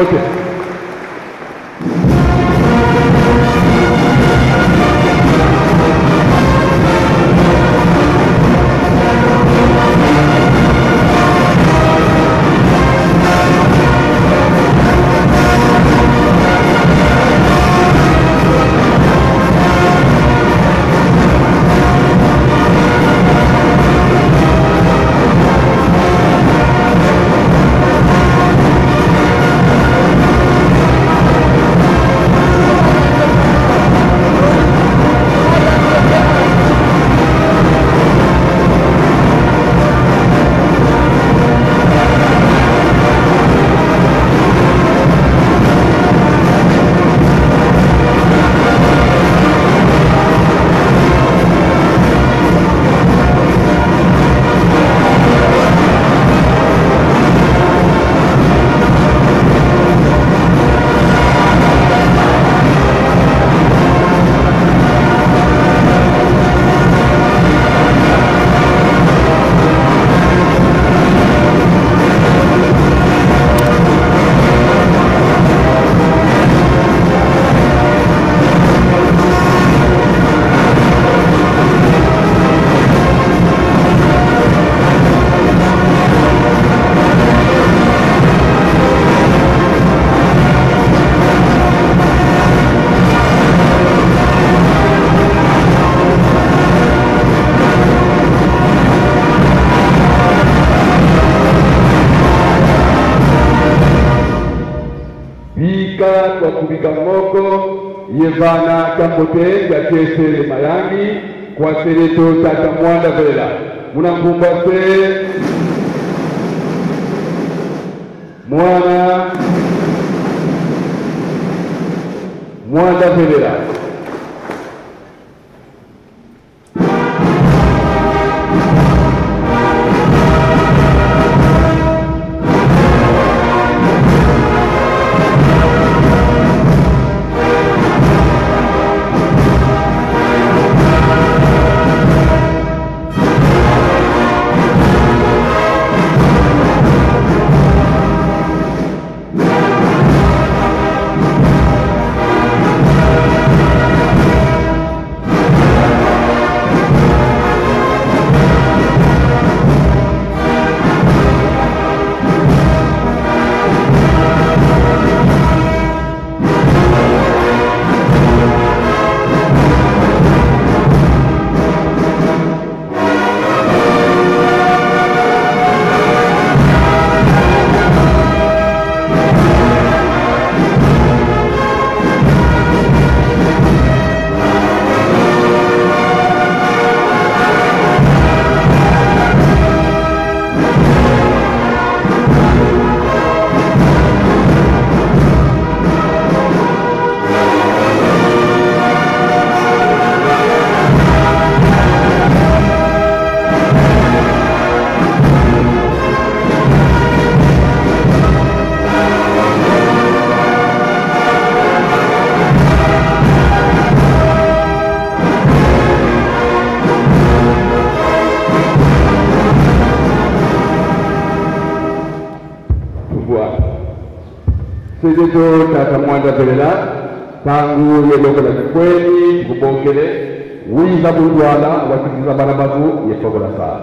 Mbote. Bika twakubika moko yevana kambote yakiesele mayangi kwaseleto tata mwanda vela munangumba se mwana mwanda velela. Sedeto tata mwanda velela tangu yelokola kikweni tukubongele wiza bulwala watikiza bana babu yefokola saa.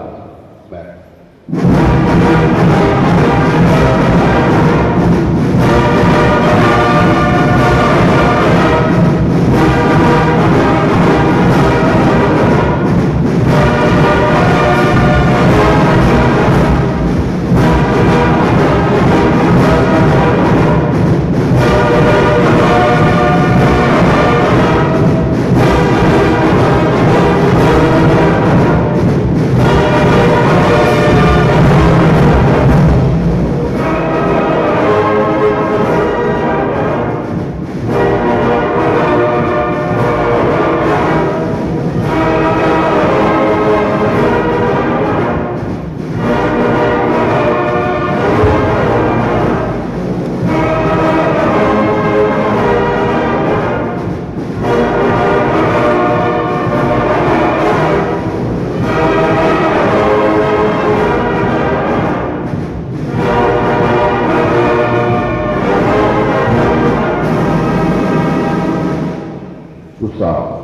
Lusambo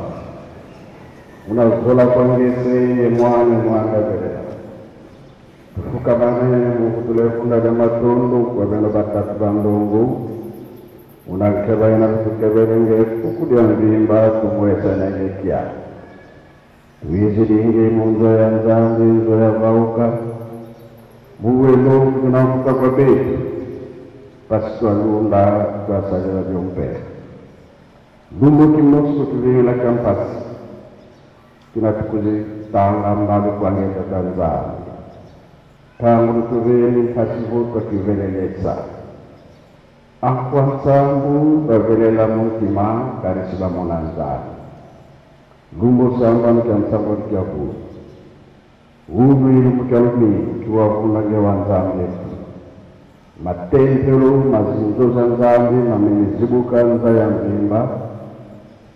Munazola kwangese ye mwana mwanda velela tufukamane mukutulefunda lya matundu kwebeno batatu bandungu unankeba ina kutukebelenge kukulya mvimba tumwesanengekya tuizilinge munzo ya nzambi nzo ya vauka muwelo tunafuka kwa betu pasi twalunda twasalela byompe lumbu kimoso tuvingila kampasi tunatukuzitanga mbalu kwangeta tanzambi tangu lutuveni mpasi vo twakivelelesa akwa nsambu twavelela muntima karisi bamona nzambi lumbo samba kya nsambo kyaku ulu ilu kya lumi kiwavunage wa nzambi yetu matempelo mazinzo za nzambi mamenizibuka nza ya mvimba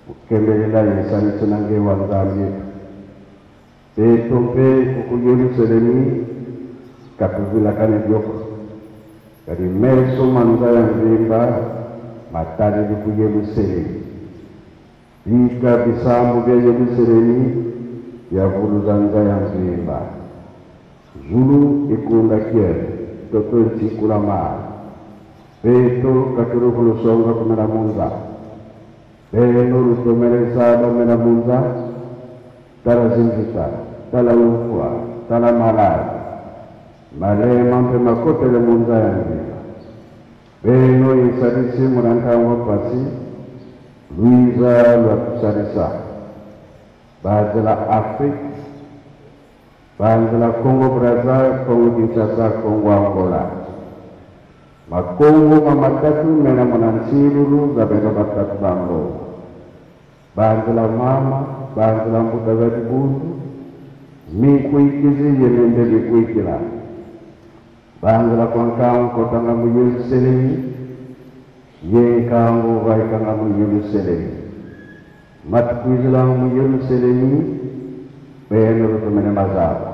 ukembelela yesanise nange wa nzambi yetu peto mpe kuku Yerusalemi katuvilakane byoko kali meso manza ya mvimba mataleli ku Yerusalemi bika bisambu bya Yerusalemi byavuluza nza ya mvimba zulu ikunda kyele toto ntikula mala peto katulu kulusonga kumela munza beno lutomelesa bamela munza tala zinvita tala lufua tala malali malema mpe makotele munza ya mvimba beno isalisi munankango pasi lwiza lwa kusalisa banzela Afrique banzela Congo Brazza Congo Kinshasa Congo Angola. Makongo mamatatu mena munansilulu za beno batatu bambo banzela mama banzela mbuta za dibundu mikuikizi yemende mikuikila banzela kwa nkangu kotanga mu Yerusalemi ye nkangu vaikanga mu Yerusalemi matukuizila mu Yerusalemi beno lutumene mazabo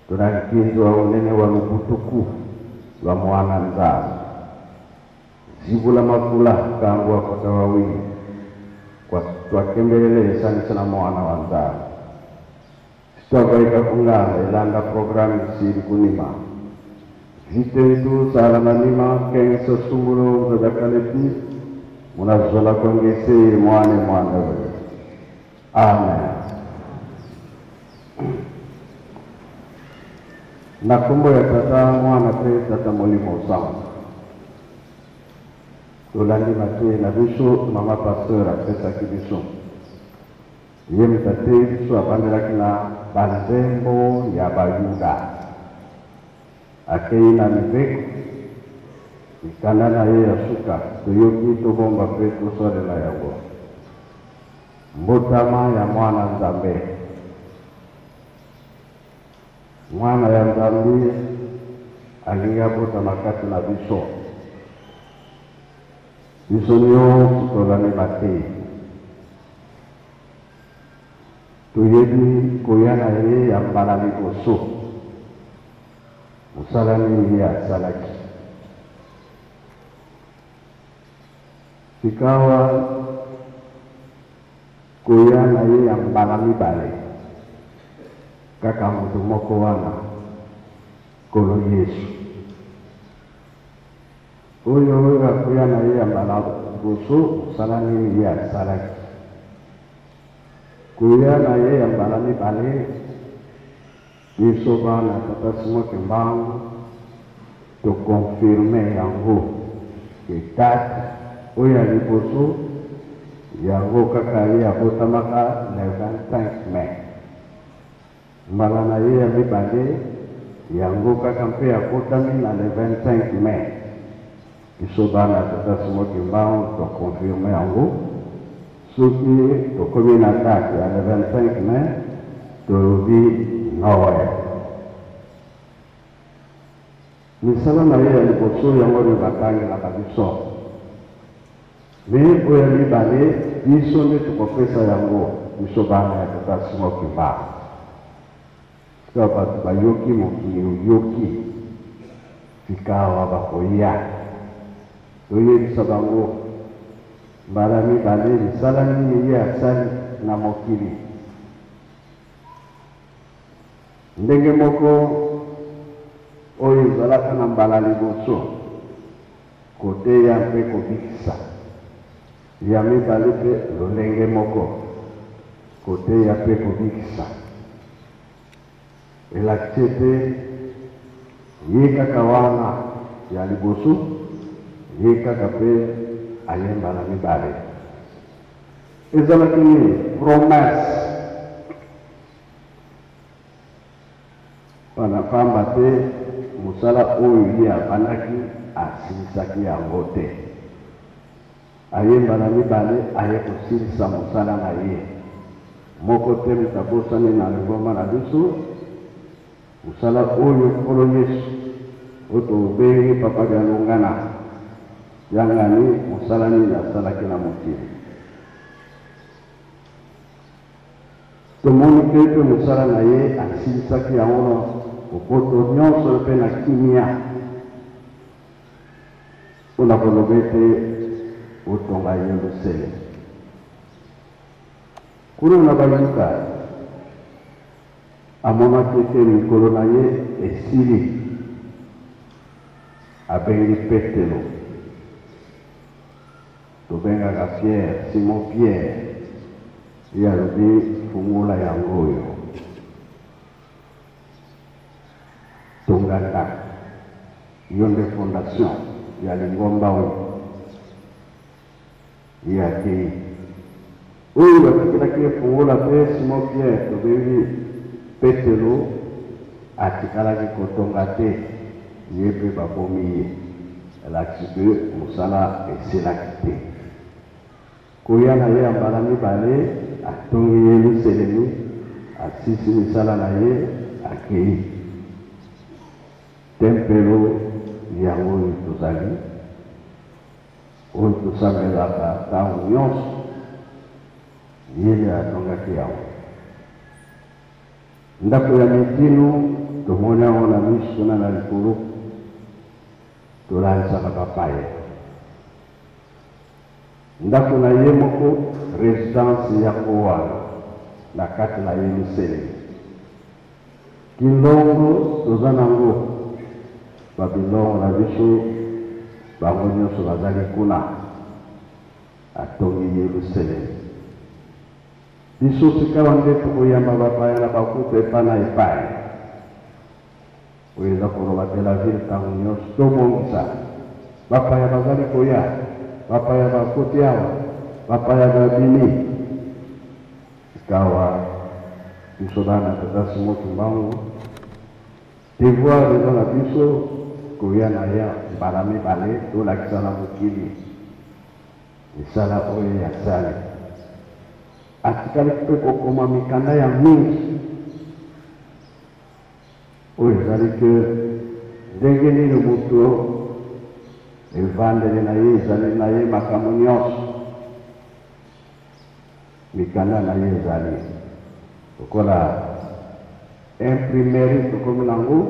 tunankinzwa unene wa lubutuku lwa mwana nzambi zibula makula kangu akota wawili kwa twakembelele esanisa na mwana wa nzambi sitwavaika kunganda ilanda programu sili kunima vitetu sala na nima kenso sungulo nzadakalepi munazola kwangese mwane mwana we. Amen. Na kombo ya tata mwana mpe tata molimo sango tolandi mateyi na biso mama pasteur apesaki biso. Ye moto ateyi biso abandelaki na banzembo ya bayuda akei na mibeko mikanda na ye ya suka toyoki tobomba mpe tosalela yango. Mbotama ya mwana nzambe. Mwana ya nzambe alingi abotama kati na biso. Biso nyonso tozali mateyi toyebi koya na ye ya mbala liboso mosala nini ye asalaki. Sikawa koya na ye ya mbala mibale kaka moto moko wana nkolo Yesu. Oyo oyo akoya na ye ya mbala liboso mosala nini ye asalaki. Koya na ye ya mbala mibale biso bana tata Simon Kimbangu tokonfirme yango ke date oyo ya liboso yango kaka ye abotamaka le 25 mai. Mbala na ye ya mibale yango kaka mpe abotami na le 25 mai. Biso bana tata Simon Kimbangu tokonfirme yango soki tokomi na date ya le 25 mai tolobi Noël. Misala na ye ya liboso yango nde batangelaka biso. Me oyo ya mibale biso nde tokopesa yango biso bana ya tata Simon Kimbangu. Sika bato bayoki mokili oyoki sika awa bakoya toyebisa bango. Mbala mibale, misala nini ye asali na mokili? Ndenge moko oyo ezalaka na mbala liboso, koteya mpe kobikisa. Ya mibale mpe lolenge moko, koteya mpe kobikisa. Elakisi ete ye kaka wana ya liboso, ye kaka mpe aye mbala mibale. Ezalaki nini? Promesse. Pana pamba te mosala oyo ye abandaki asilisaki yango te. Aye mbala mibale aye kosilisa mosala na ye. Moko te moto abosani na lingomba na biso mosala oyo Nkolo Yesu, oyo tobengi Papa Dialungana, Yangani, mosala nini asalaki na mokili. Tomoni te mpe mosala na ye asilisaki yango na boboto nyonso mpe na kimia. Mpo na koloba ete otonga Yeluseleme. Kuna na Bayuda, amonaki ete mikolo na ye esili. Abengi Petelo, tobengaka Pierre, Simon Pierre, ye alobi, Fungola yango oyo. Tonga ndako. Yo nde fondation ya lingomba oyo. Ye akeyi. Oyo batikelaki ye fungola mpe Simon Pierre, tobengi Petelo, atikalaki kotonga te, ye mpe babomi ye. Elakisi que mosala esilaki te. Koya na ye ya mbala mibale, atongi Yeluselemi, asilisi misala na ye, akei. Tempelo yango oyo tozali, oyo tosambelaka ntango nyonso, ye nde atongaki yango. Ndako ya mitino, tomoni yango na miso kuna na likolo, tolalisaka bapaya. Ndako na ye moko, residence yango wana na kati na Yeluselemi. Kilongo toza nango, ba bilongo na biso bango nionso bazali kuna. Atongi Yeluselemi. Biso sikawa nde tokoyamba bapaya na bakuta epai na epai. Oyo eza koloba de la ville tango nionso tobongisa bapaya bazali koya bapaya bakoti awa bapaya babimi sikawa biso bana tata Simon Kimbangu devoir eza na biso koya na ya mbala mibale tolakisa na mokili misala oyo ye asali atikali mpe kokoma mikanda ya mingi. Oyo ezali que ndenge nini moto evandeli na ye ezali na ye makambo nionso, mikanda na ye ezali lokola imprimerie tokomi na yango,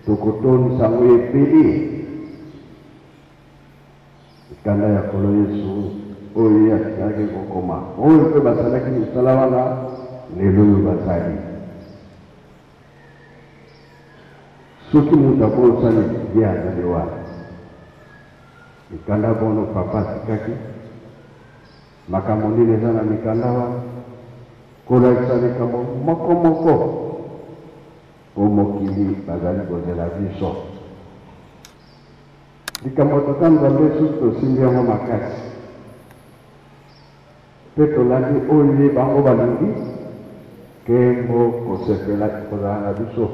tokotondisa yango ebele. Mikanda ya Nkolo Yesu oyo ye atikalaki kokoma, oyo mpe basalaki mosala wana, lelo oyo bazali. Soki moto abosani, ye azali wana. Mikanda bono papa atikaki, makambo nini eza na mikanda wana, kolakisa likambo moko moko mpo mokili bazali kozela biso. Likambo ya Tata Nzambe soki tosimbi yango makasi mpe tolandi oyo ye bango balingi, nkembo kosepela ekozala na biso,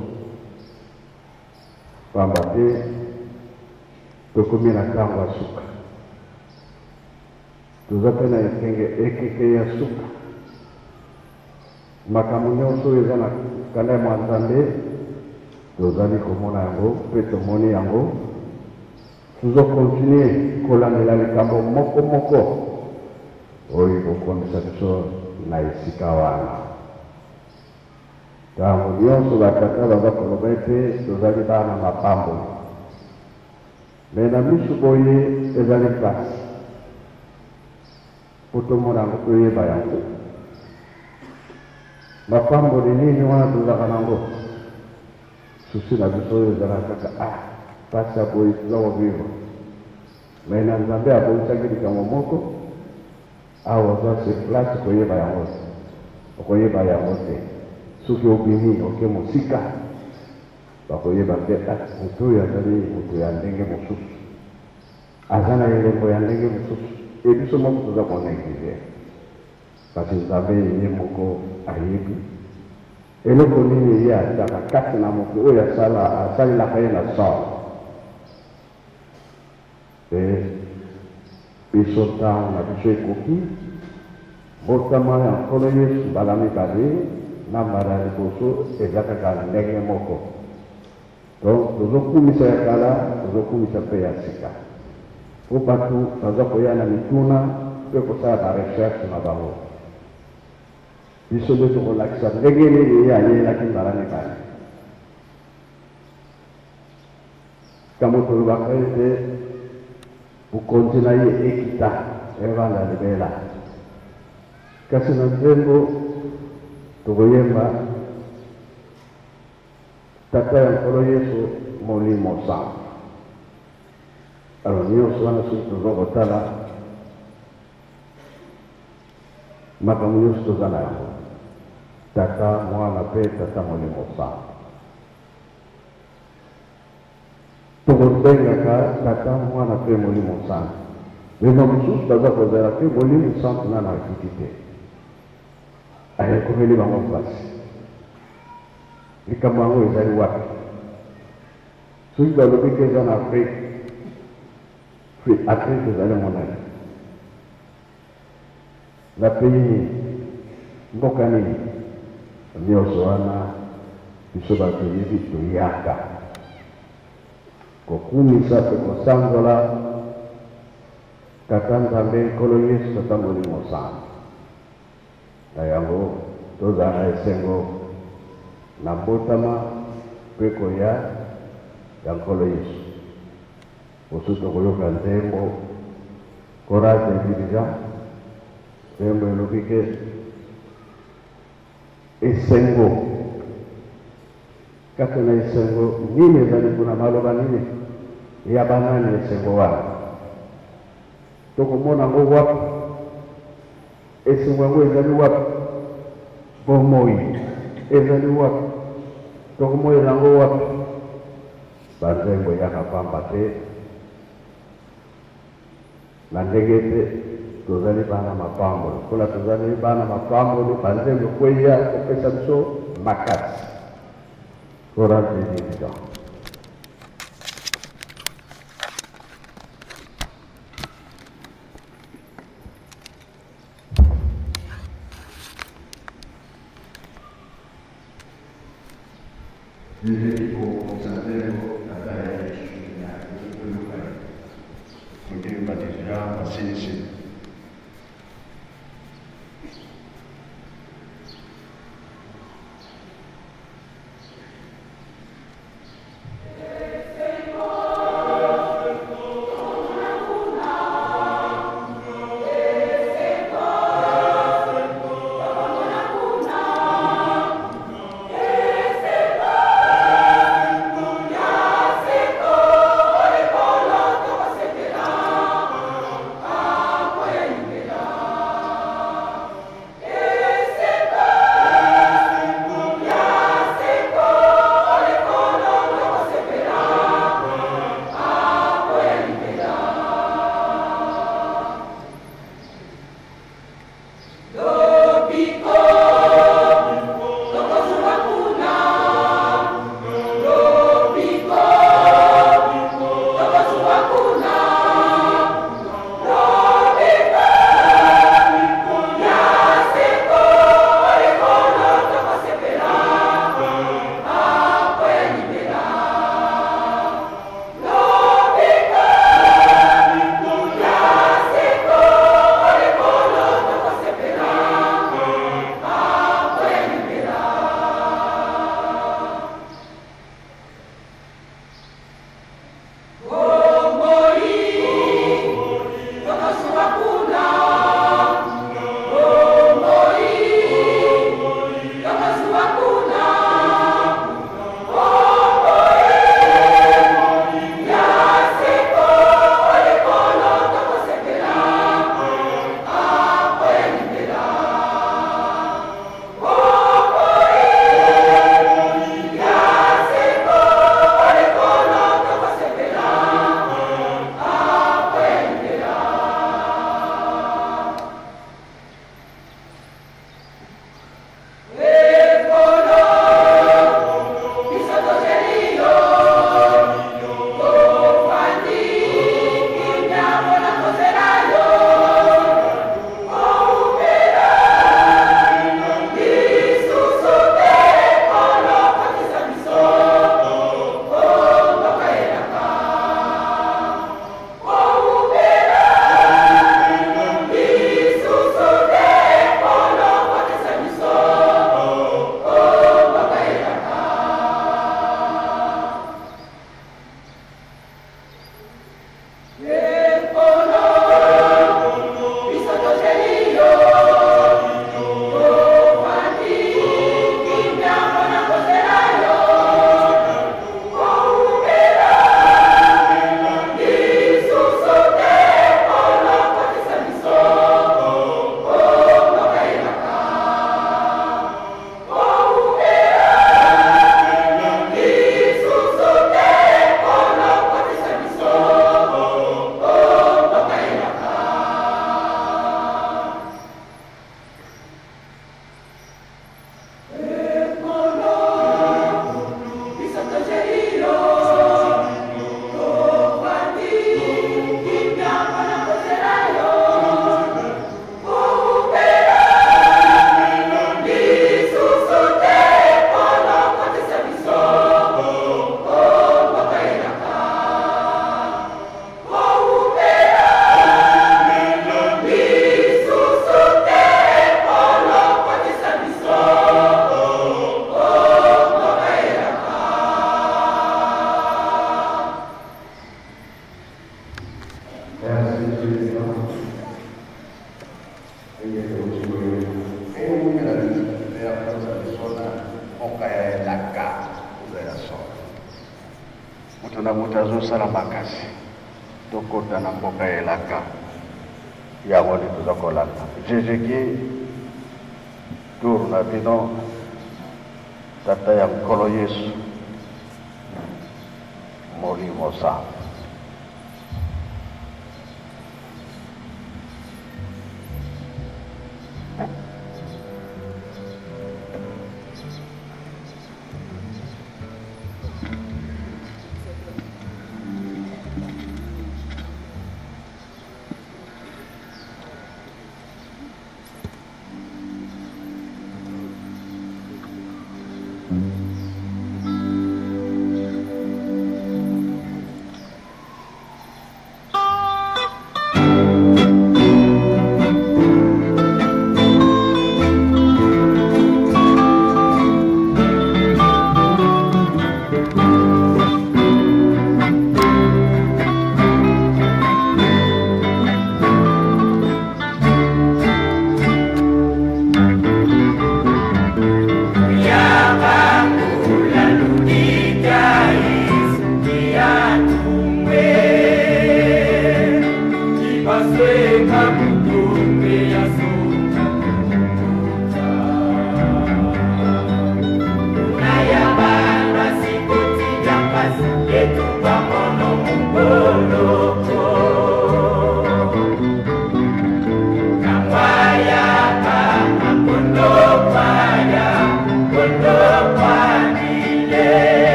pamba te tokomi na tango ya suka. Toza mpe na ekenge ekeke ya suka. Makambo nyonso oyo eza na mokanda ya mwa Nzambe, tozali komona yango mpe tomoni yango. Tozo continuer kolandela likambo moko moko oyo ekokomisa biso na esika wana. Ntango nyonso ba tata baza koloba ete tozali bana mapamboli. Mais na misu boye ezali pasi. Mpo tomona yango, toyeba yango. Mapamboli nini wana tozalaka na yango? Souci na biso oyo ezalaka kaka ah pasi ya boye toza ko vivre. Mais na Nzambe abongisaki likambo moko awa oza sur place koyeba yango te. Okoyeba yango te soki obimi oke mosika bakoyeba te ah moto oyo azali moto ya ndenge mosusu. Aza na elembo ya ndenge mosusu et biso moko toza ko negliger. Kasi Nzambe ye moko ayebi eloko nini ye atiaka kati na moto oyo asala asalelaka ye na sort. Mpe biso ntango na biso ekoki, mbotama ya Nkolo Yesu mbala mibale na mbala ya liboso eza kaka ndenge moko. Donc tozo kumisa ya kala, tozo kumisa pe ya sika. Po batu baza koya na mituna pe kosala ba recherches na bango. Biso nde tokolakisa ndenge nini ye ayelaki mbala mibale. Likambo tolobaka ete bokonzi na ye ekita evanda libela. Kasi na nzembo tokoyemba Tata ya Nkolo Yesu, Molimo Santu. Alors nionso wana soki toza kotala makambo nionso toza na yango, Tata, Mwana pe Tata Molimo Santu. Tokobengaka Tata, Mwana pe Molimo Santu. Mais ba mosusu baza kozala te Molimo Santu nanu akiti te. Ekomeli bango mpasi. Likambo yango ezali wapi? Soki balobi ke eza na Afrique, Afrique ezali monene. Na pays nini? Mboka nini? Nionso wana biso bato toyebi toyaka kokumisa mpe kosanzola Tata Nzambe, Nkolo Yesu, Tata Molimo Santu. Na yango, tozala na esengo na mbotama mpe koya ya Nkolo Yesu. Mosusu tokoyoka nzembo Chorale des dirigeants, nzembo elobi ke esengo kati na esengo nini ezali kuna, maloba nini ya banani esengo wana tokomona yango wapi? Esengo yango ezali wapi? Bomoi ezali wapi? Tokomonela yango wapi? Banzembo eyaka pamba te na ndenge ete tozali bana mapamboli. Lokola tozali bana mapamboli, banzembo ekweya kopesa biso makasi. Chorale des dirigeants. Ezali kokokisa nzembo Tata ya Yesu na koyoka ye. Koyemba deja basilisi. Merci, Président. Ndenge touti koyoka. Ewumela mpe akoza biso na mboka ya elaka oyo ya solo. Moto na moto azosala makasi tokota na mboka ya elaka, yango nde toza kolanda. Jejeki tour na bino, Tata ya Nkolo Yesu, Molimo Santu.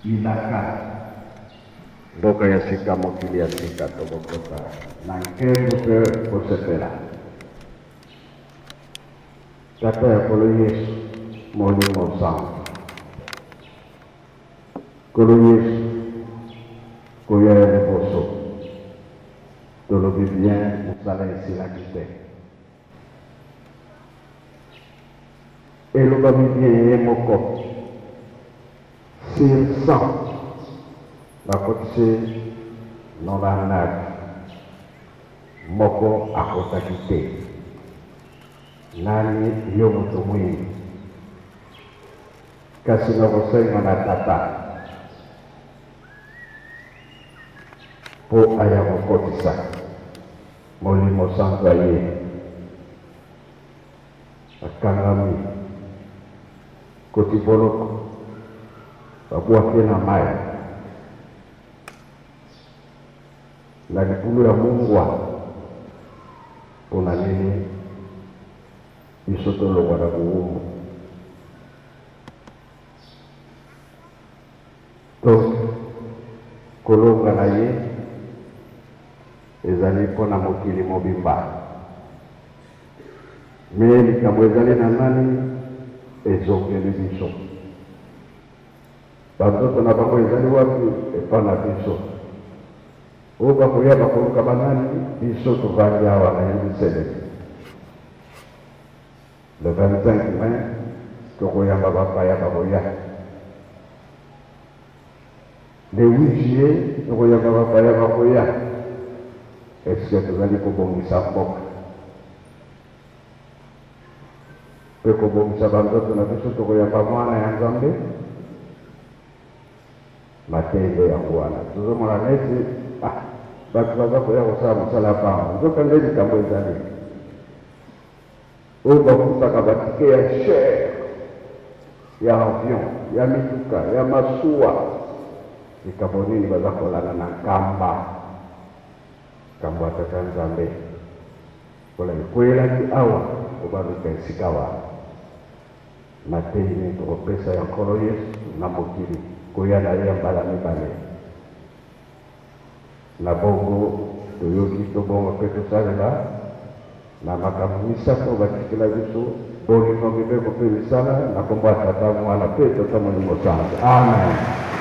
Ilaka mboka ya sika, mokili ya sika, tokokota na nkembo mpe kosepela. Tata ya Nkolo Yesu, Molimo Santu, Nkolo Yesu, koya ya liboso tolobi bien, mosala esilaki te. Elobami bien ye moko sur 100 bakotisi 99, moko akotaki te. Nani? Yo moto mwingi. Kasi nakosenga na Tata mpo aya kokotisa Molimo Santu. Aye, akangami, koti boloko, babwaki na mai na libulu ya mungwa. Mpona nini? Biso tolongwa na bowumbu. Donc kolonga na ye ezali mpona mokili mobimba. Me likambo ezali na nani? Ezongeli biso. Banzoto na bango ezali wapi? Epa na biso. Oyo bakoya bakoluka banani? Biso tovandi awa na Yelusalemi. Le 25 mai tokoyamba bapaya bakoya, le 8 juillet tokoyamba bapaya bakoya. Eske tozali kobongisa mboka mpe kobongisa banzoto na biso? Tokoyamba mwana ya Nzambe. Matende yango wana tozomona neti bato baza koya kosala mosala ya pamba, nzoka nde likambo ezali. Oyo bafutaka ba ticket ya cher ya avion, ya mituka, ya masuwa, likambo nini baza kolanda na Nkamba? Likambo ya Tata Nzambe lokola ekweyelaki awa po baluka esika wana. Mateyi nini tokopesa ya Nkolo Yesu na mokili koya na ye ya mbala mibale? Na bongo, toyoki tobongo mpe tosalela na makambo misatu oyo batikela biso, bolingo, mibeko mpe misala, na nkombo ya Tata, Mwana mpe Tata Molimo Santu. Amen.